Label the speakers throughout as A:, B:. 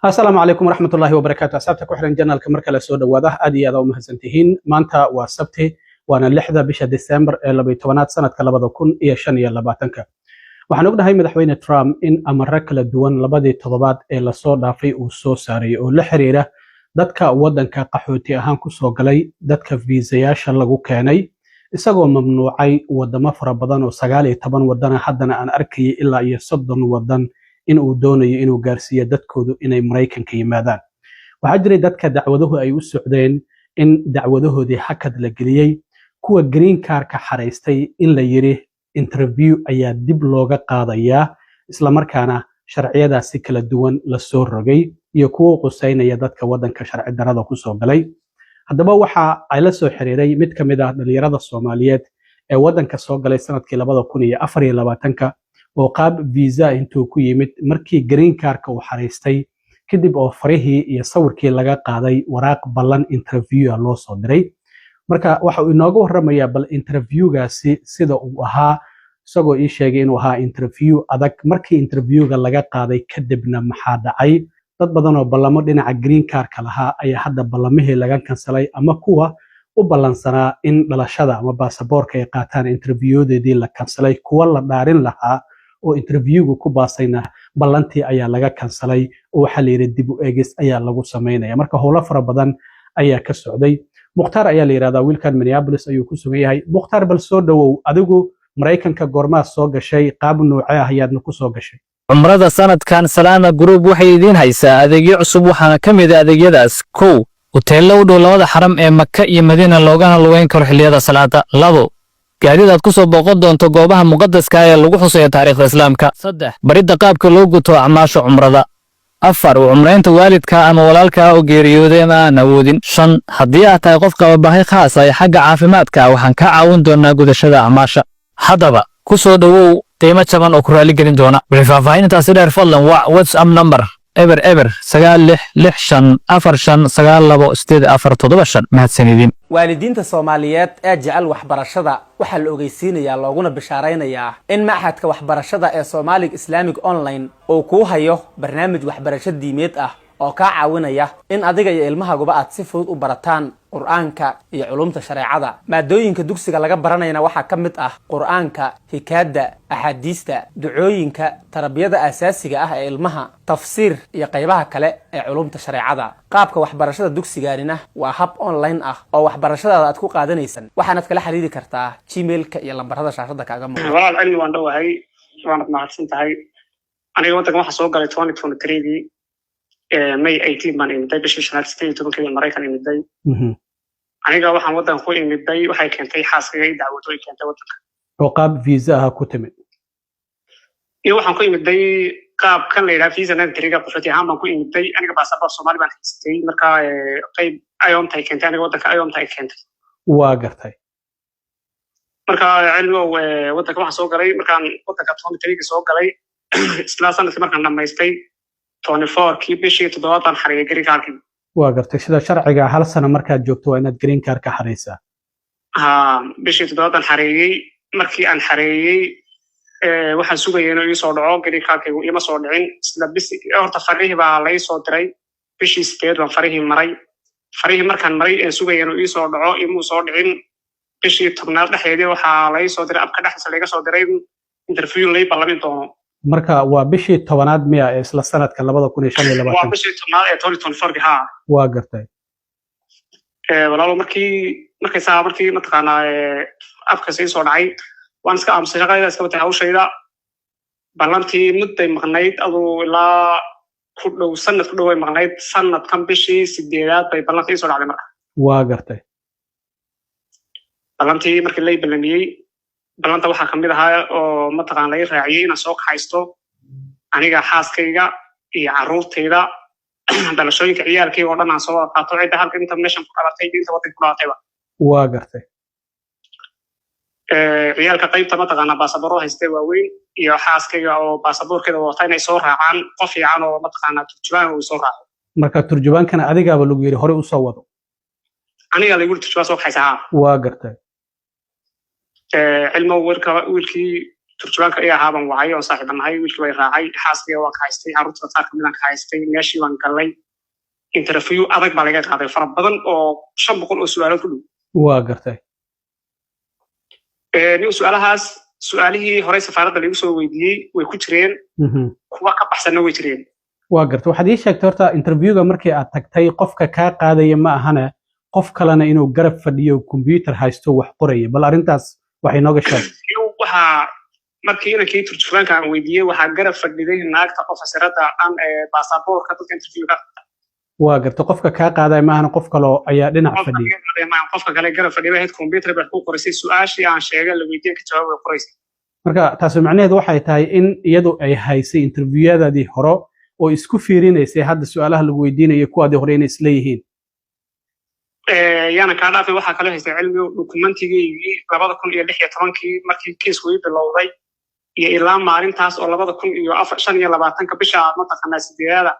A: Asalaamu calaykum waraxmatullaahi wabarakaatu. Asxaabta ku xiran channelka, mar kale soo dhowaada. Aad iyo aad u mahadsantihiin. Maanta waa Sabti, waana 6da bisha Disembar ee 12aad, sanadka 2025-ka. Waxaan ognahay Madaxweyne Trump in amaro kala duwan labadii toddobaad ee lasoo dhaafay uu soo saaray oo la xiriira dadka waddanka qaxooti ahaan kusoo galay, dadka fiisayaasha lagu keenay, isagoo mamnuucay wadamo fara badan oo 19 wadana. Haddana aan arkayay ilaa iyo 30 wadan in uu doonayo inuu gaarsiiyo dadkoodu inay Maraykanka yimaadaan. Waxaa jiray dadka dacwaduhu ay u socdeen in dacwadahoodii hakad la geliyey, kuwa green cardka xaraystay in la yiri interview ayaa dib looga qaadayaa, islamarkaana sharciyadaasi kala duwan lasoo rogay, iyo kuwo quseynaya dadka waddanka sharci darada kusoo galay. Haddaba waxa ay la soo xiriiray mid ka mid ah dhalinyarada Soomaaliyeed ee waddanka soo galay sanadkii 2024-ka oo qaab visa intuu ku yimid, markii green cardka uu xaraystay kadib oo farihii iyo sawirkii laga qaaday, waraaq ballan interview loo soo diray. Marka waxa uu inooga warramayaa bal interviewgaasi sida uu ahaa, isagoo ii sheegay inuu ahaa interview adag. Markii interviewga laga qaaday kadibna maxaa dhacay? Dad badan oo ballamo dhinaca green cardka lahaa ayaa hadda ballamihii laga kansalay, ama kuwa u ballansanaa in dhalashada ama baasaboorka ay qaataan interviewdeedii la kansalay, kuwa la dhaarin lahaa oo interviewga ku baasayna ballantii ayaa laga kansalay oo waxaa la yidhi dib u eegis ayaa lagu samaynaya. Marka howlo fara badan ayaa ka socday. Mukhtaar ayaa la yidhahdaa wiilkan, Minneapolis ayuu ku sugan yahay. Mukhtaar, bal soo dhowow. Adigu Maraykanka goormaa soo gashay? Qaab noocee ah ayaadna ku soo gashay?
B: Cumrada sanadkan Salaama Group waxay idiin haysaa adeegyo cusub. Waxaana ka mid ah adeegyadaas: 1, huteello u dhow labada xaram ee Maka iyo Madiina, loogana lugeyn karo xilliyada salaada; 2, gaadiid aad ku soo booqan doonto goobaha muqadaska ee lagu xusayo taariikhda Islaamka; 3, baridda qaabka loo guto acmaasha cumrada; 4, u cumraynta waalidka ama walaalkaa oo geeriyooday ama aan awoodin; 5, haddii aad tahay qof qaba baahi khaas ah ee xagga caafimaadka, waxaan kaa caawin doonaa gudashada acmaasha. Haddaba ku soo dhowow qiimo jaban oo ku raali gelin doona. Wixii faahfaahintaasi dheer, fadlan wac WhatsApp number 00966659928475. Mahadsanidin.
C: Waalidiinta Soomaaliyeed ee jecel waxbarashada waxaa la ogeysiinayaa looguna bishaaraynayaa in Machadka Waxbarashada ee Somali Islamic Online uu kuu hayo barnaamij waxbarasho diimeed ah oo kaa caawinaya in adiga iyo ilmahaguba aad si fudud u barataan Qur-aanka iyo culumta shareecada. Maadooyinka dugsiga laga baranayana waxaa ka mid ah Qur-aanka, hikaada, axaadiista, ducooyinka, tarbiyada aasaasiga ah ee ilmaha, tafsiir iyo qaybaha kale ee culumta shareecada. Qaabka waxbarashada dugsigaanina waa hab online ah oo waxbarashadaada aad ku qaadanaysan. Waxaanaad kala xiriiri kartaa Gmailka iyo lambarada shaashada kaaga muuqda.
D: Walaal Cilmi, waan dhowahay, waanad mahadsan tahay. Aniga waddanka waxaa soo galay 2023-dii, May 18 baan imiday, bishii shanaad 18-keedii Maraykan imiday. Aniga waxaan waddanka ku imiday, waxay keentay xaaskayga i dacwado ay keentay waddanka.
A: Oo qaab visa ah ku timid?
D: Iyo waxaan ku imiday qaab kan la yidhaha visa entryga, qaxooti ahaan baan ku imiday. Aniga baasaboor Soomaali baan haystay. Marka qayb IOMta ay keentay aniga waddanka, IOMta ay keentay.
A: Waa gartay.
D: Marka Cilmigow, waddanka waxaan soo galay, markaan waddanka 23-ga soo galay, isla sanadkii markaan dhamaystay, 24-kii bishii toddobaad baan xareeyay green cardkii.
A: Waa gartay. Sida sharciga, hal sano markaad joogto waa inaad green card ka xareysaa.
D: Ha, bishii toddobaad baan xareeyey. Markii aan xareeyey, waxaan sugayay inuu iisoo dhaco green cardkaygu. Iima soo dhicin isla bis. Horta farihii baa la soo diray, bishii sideed baan farihii maray. Farihii markaan maray ee sugaya inuu iisoo dhaco, imuu soo dhicin. Bishii 10aad dhexdeedii waxaa lai soo diray, appka dhexdiisa layga soo diray interview lay ballamin doono.
A: Marka waa bishii 10aad miya ee isla sanadka 2025?
D: Waa bishii 10aad ee 2024-ki, ha.
A: Waa gartay.
D: Walaalo, markii markay saa markii mataqaanaa appka sii soo dhacay, waan iska aamusay, shaqadayda iska watay, hawshayda. Ballantii mudday maqnayd, aduu ilaa ku dhow sanad ku dhow ay maqnayd. Sanadkan bishii sideedaad bay ballantii soo dhacday marka.
A: Waa gartay.
D: Ballantii markii lay ballamiyey, ballanta waxaa kamid ahaa oo mataqaan laga raaciyey inaan soo kaxaysto aniga xaaskayga iyo carruurtayda, dhalashooyinka ciyaalkayga oo dhan aan soo wada qaato, cidda halka inta meeshan ku dhalatay iyo inta waddanka ku dhalatayba.
A: Waa gartay.
D: Ciyaalka qaybta mataqaanaa baasaboorada haystee waaweyn iyo xaaskayga oo baasaboorkeeda wata inay soo raacaan, qof fiican oo mataqaanaa turjubaan uu soo raaco.
A: Marka turjubaankana adigaaba lagu yidhi horey usoo wado?
D: Aniga lagu yiri turjubaan soo kaxaysa, haa.
A: Waa gartay.
D: Cilmo, wiilkii Turjubaanka i ahaa baan wacay oon saaxiiba nahay. Wiilkii bay raacay, xaaskiga waan ka haystay, carruurta qaar kamidaan ka haystay. Meeshii baan galay. Interview adag baa laga qaaday, fara badan oo 500 oo su'aalood ku dhow.
A: Waa gartay.
D: Nin su'aalahaas, su'aalihii horey safaaradda lagu soo weydiiyey way ku jireen, kuwa ka baxsanna way jireen.
A: Waa gartay. Waxaad ii sheegtay horta interviewga markii aad tagtay, qofka kaa qaadaya ma ahane qof kalena inuu garab fadhiyo, computer haysto, wax qoraya. Bal arrintaas wax inooga sheeg.
D: Waxaa markii inankii turjubaanka aan weydiiyey, waxaa garab fadhiday naagta officerada aan baasaboorka dadka interview ka.
A: Waa gartay. Qofka kaa qaadaya ma ahane qof kaloo ayaa dhinac fadhiya.
D: Qofka kale garab fadhiya ahayd, computer bay ku qoraysay. Su-aashii aan sheegay la weydiiyey ka jawaab way qoraysay.
A: Marka taasi macnaheedu waxay tahay in iyadu ay haysay interviewadaadii hore oo isku fiirinaysay hadda su-aalaha lagu weydiinayo kuwaadii hore inay isleeyihiin.
D: Yaana kaa dhaafay, waxaa kaloo haystay cilmigu dokumentigaygii 2016-kii markii kiisku ii bilowday iyo ilaa maalintaas oo 2025-ka bisha mataqaanaa sideedada,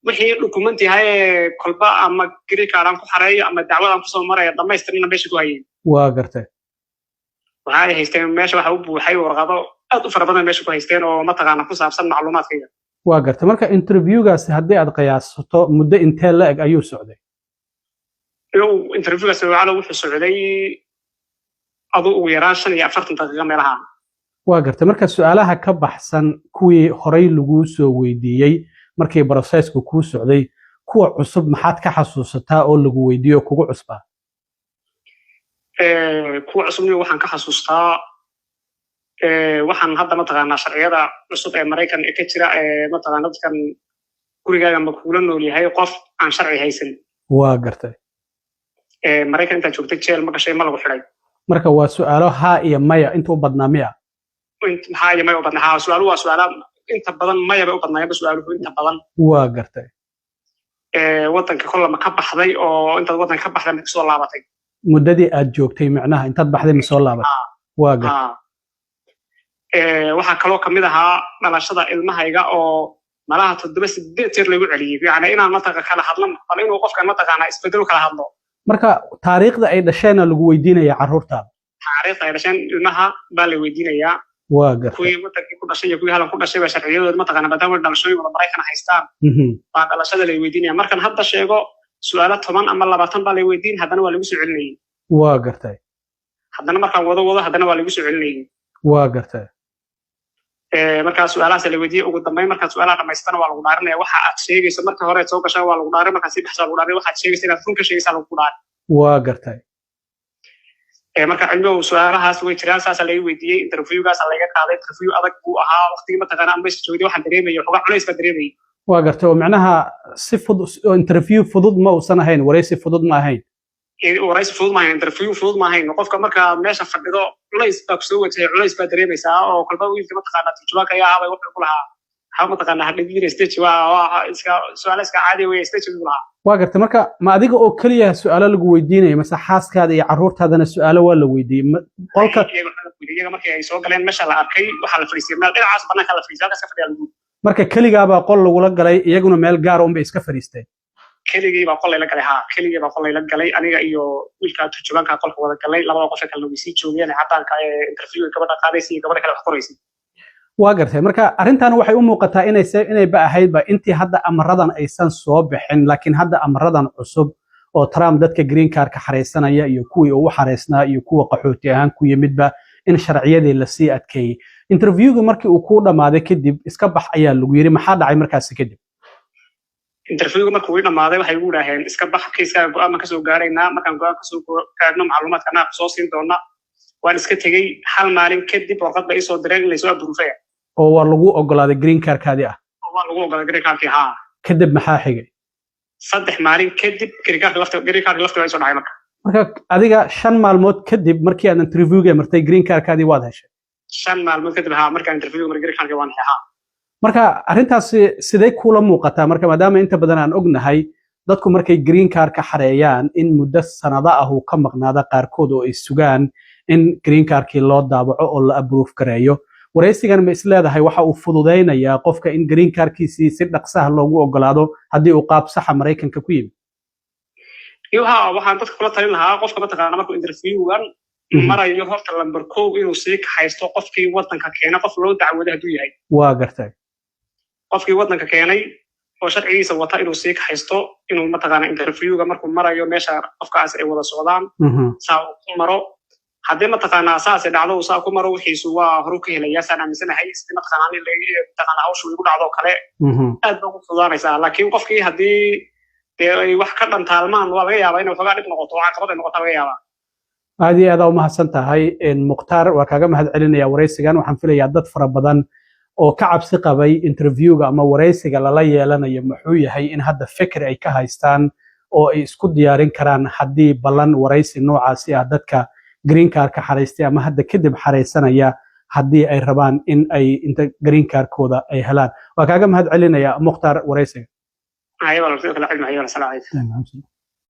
D: wixii dokumenti ahayee kolba ama green card aan ku xareeyo ama dacwadaan kusoo maraya dhammaystirna meesha ku hayeen.
A: Waa gartay.
D: Waxay haysteen meesha, waxa u buuxay warqado aad u fara badan meesha ku haysteen oo mataqaana ku saabsan macluumaadkayga.
A: Waa gartay. Marka interviewgaasi haddii aad qiyaasato, muddo intee la eg ayuu socday?
D: Interviewgaasi wacalo wuxuu socday aduu ugu yaraan 45 daqiiqo meelaha.
A: Waa gartay. Marka su-aalaha ka baxsan kuwii horay laguu soo weydiiyey markii processku kuu socday, kuwa cusub maxaad ka xasuusataa oo lagu weydiiyo kugu cusbaa?
D: Kuwa cusubni waxaan ka xasuustaa waxaan hadda mataqaanaa sharciyada cusub ee Maraykan ee ka jira ee mataqaana dadkan gurigaaga ma kuula nool yahay qof aan sharci haysan.
A: Waa gartay.
D: Maraykan intaad joogtay jeel ma gashay, ma lagu xidhay?
A: Marka waa su-aalo haa iyo maya inta u badnaa miya?
D: Haa iyo maya u badnaa. Haa, su-aaluhu waa su-aala inta badan maya bay u badnaayeenba su-aaluhu inta badan.
A: Waa gartay.
D: Waddanka kolla ma ka baxday oo intaad waddanka ka baxday ma kusoo laabatay?
A: Muddadii aad joogtay micnaha intaad baxday ma soo laabatay? Waa gartay.
D: Waxaa kaloo kamid ahaa dhalashada ilmahayga oo malaha toddoba sideed jeer lagu celiyey, yani inaan mataqa kala hadlo, bal inuu qofkan mataqaanaa isbedelo kala hadlo.
A: Marka taariikhda ay dhasheenna lagu weydiinaya carruurtaada?
D: Taariikhda ay dhasheen ilmaha baa la weydiinayaa.
A: Waa gartay.
D: Kuwii wadankii ku dhashay iyo kuwii halan ku dhashay baa sharciyadooda mataqaana, maadaama dhalashooyin wada Maraykan haystaan, baa dhalashada la weydiinaya. Markan hadda sheego su-aalo 10 ama 20 baa la weydiin, haddana waa lagu soo celinayay.
A: Waa gartay.
D: Haddana markaan wado wado, haddana waa lagu soo celinayay.
A: Waa gartay.
D: Markaa su-aalahaas la weydiiyey. Ugu dambeyn markaad su-aalaha dhamaystana waa lagu dhaarinaya. Waxa aad sheegayso marka hore aad soo gashaa waa lagu dhaarin, markaad sii baxsa waa lagu dhaarin, waxaad sheegaysa inaad run ka sheegaysaa lagu dhaarin.
A: Waa gartay.
D: Marka cilmigu su-aalahaas way jiraan, saasaa laga weydiiyey. Interviewgaasa laga qaaday, interview adag buu ahaa. Waqtigii mataqaana aan meesha joogday waxaan dareemayay xogaa culays baan dareemayay.
A: Waa gartay, oo macnaha si fudud interview fudud ma uusan ahayn, wareysi fudud ma ahayn.
D: Waraysi fudud ma ahayn, interview fudud ma ahayn. Qofka markaa meesha fadhido culays baa kusoo wajahay, culays baa dareemaysaa oo kolba wiilka mataqaana turjumaanka ayaa ahaabay wuxuu ku lahaa, waxba mataqaana hadhigina stage waa iska su-aala iska caadi wey, stage buu lahaa.
A: Waa gartay. Marka ma adiga oo keliya su-aalo lagu weydiinaya mase xaaskaada iyo carruurtaadana su-aalo waa la weydiiyey qolka?
D: Iyaga markii ay soo galeen meesha la arkay, waxaa la fadhiisiyay meel dhinacaas banaanka la fadhiisiyay, halkaas ka fadhiya lagu.
A: Marka keligaabaa qol lagula galay, iyaguna meel gaara unbay iska fadhiisteen?
D: Keligii baa qol layla galay, haa, keligii baa qol layla galay. Aniga iyo wiilka turjumaanka qolka wada galay. Labada qof ee kalena way sii joogeen, caddaanka ee interviewga gabadha qaadaysa iyo gabadha kale wax qoraysay.
A: Waa gartay. Marka arrintan waxay u muuqataa inayse inayba ahaydba intii hadda amaradan aysan soo bixin, laakiin hadda amaradan cusub oo Trump dadka green cardka xareysanaya iyo kuwii uu u xareysnaa iyo kuwa qaxooti ahaan ku yimidba in sharciyadii lasii adkeeyey. Interviewga markii uu kuu dhammaaday kadib, iska bax ayaa lagu yiri. Maxaa dhacay markaasi kadib?
D: Interviewga markuu ii dhammaaday waxay igu idhaaheen, iska bax, kiiskaaga go'aan baan kasoo gaaraynaa, markaan go'aan kasoo gaarno macluumaadka annaga kusoo siin doona. Waan iska tegey. Hal maalin kadib warqad ba iisoo direen in laysoo approve-ay.
A: Oo waa lagu ogolaaday green cardkaadii ah?
D: Waa lagu ogolaaday green cardkii, haa.
A: Kadib maxaa xigay?
D: 3 maalin kadib green cardka lafti waa isoo dhacay marka.
A: Marka adiga 5 maalmood kadib markii aad interviewga martay, green cardkaadii waad heshay?
D: 5 maalmood kadib, haa, markaan interviewga maray green cardkii waan heshay, haa.
A: Marka arrintaasi sidee kula muuqataa? Marka maadaama inta badan aan ognahay dadku markay green card ka xareeyaan in muddo sanado ah uu ka maqnaada qaarkood oo ay sugaan in green cardkii loo daabaco oo la approve gareeyo, waraysigan ma isleedahay waxa uu fududaynayaa qofka in green cardkiisii si dhaqsaha loogu ogolaado haddii uu qaab saxa Maraykanka ku yimid?
D: Iyo haa, waxaan dadka kula talin lahaa qofka mataqaana markuu interviewgan Marayo horta lamber 1 inuu sii kaxaysto qofkii waddanka keenay, qof loo dacwooday hadduu yahay.
A: Waa gartay.
D: Qofkii waddanka keenay oo sharcigiisa wata inuu sii kaxaysto, inuu mataqaana interviewga markuu marayo meesha qofkaas ay wada socdaan, saa uu ku maro. Haddii mataqaanaa saasay dhacdo, uu saa ku maro, wixiisu waa horu ka helayaa, saan aaminsanahay. Sidii mataqaanaa in mataqaanaa hawshu igu dhacdo oo kale aad ba ugu fududaanaysaa. Laakiin qofkii haddii dee ay wax ka dhantaalmaan, waa laga yaabaa inay waxoogaa dhib noqoto oo caqabad ay noqoto laga yaabaa.
A: Aad iyo aad aa umahadsan tahay, Mukhtaar. Waa kaaga mahad celinaya waraysigan. Waxaan filayaa dad fara badan oo ka cabsi qabay interviewga ama waraysiga lala yeelanayo muxuu yahay in hadda fikir ay ka haystaan oo ay isku diyaarin karaan haddii ballan waraysi noocaasi ah dadka green cardka xaraystay ama hadda kadib xaraysanaya, haddii ay rabaan in ay inta green cardkooda ay helaan. Waa kaaga mahad celinaya, Mukhtaar, waraysiga.
D: Haye walaal, sidoo kale cilmi. Haye walaal, salaam calaykum.